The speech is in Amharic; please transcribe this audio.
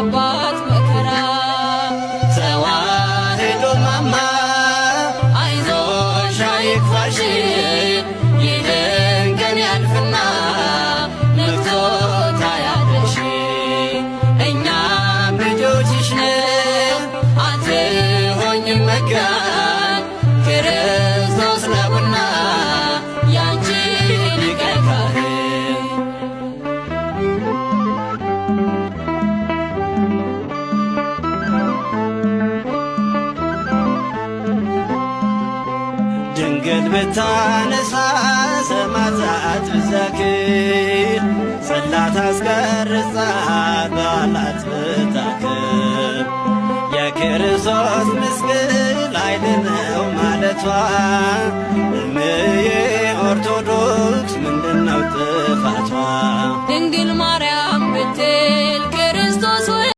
የበዛባት መከራ። ተዋህዶ ማማ አይዞሽ አይክፋሽ፣ ይህን ቀን ያልፍና ነግቶ ታያለሽ። እኛም ልጆችሽ ነን አትሆኝም መካን፣ ክርስቶስ ነውና ያንቺ ሊቀ ካህን። ድንግል ብታነሳ ሰማዕታት ብዘክር፣ ጽላት አስቀርጻ በዓላት ብታከብር፣ የክርስቶስ ምስቅል ኃይል ነው ማለቷ፣ እምዬ ኦርቶዶክስ ምንድነው ጥፋቷ? ድንግል ማርያም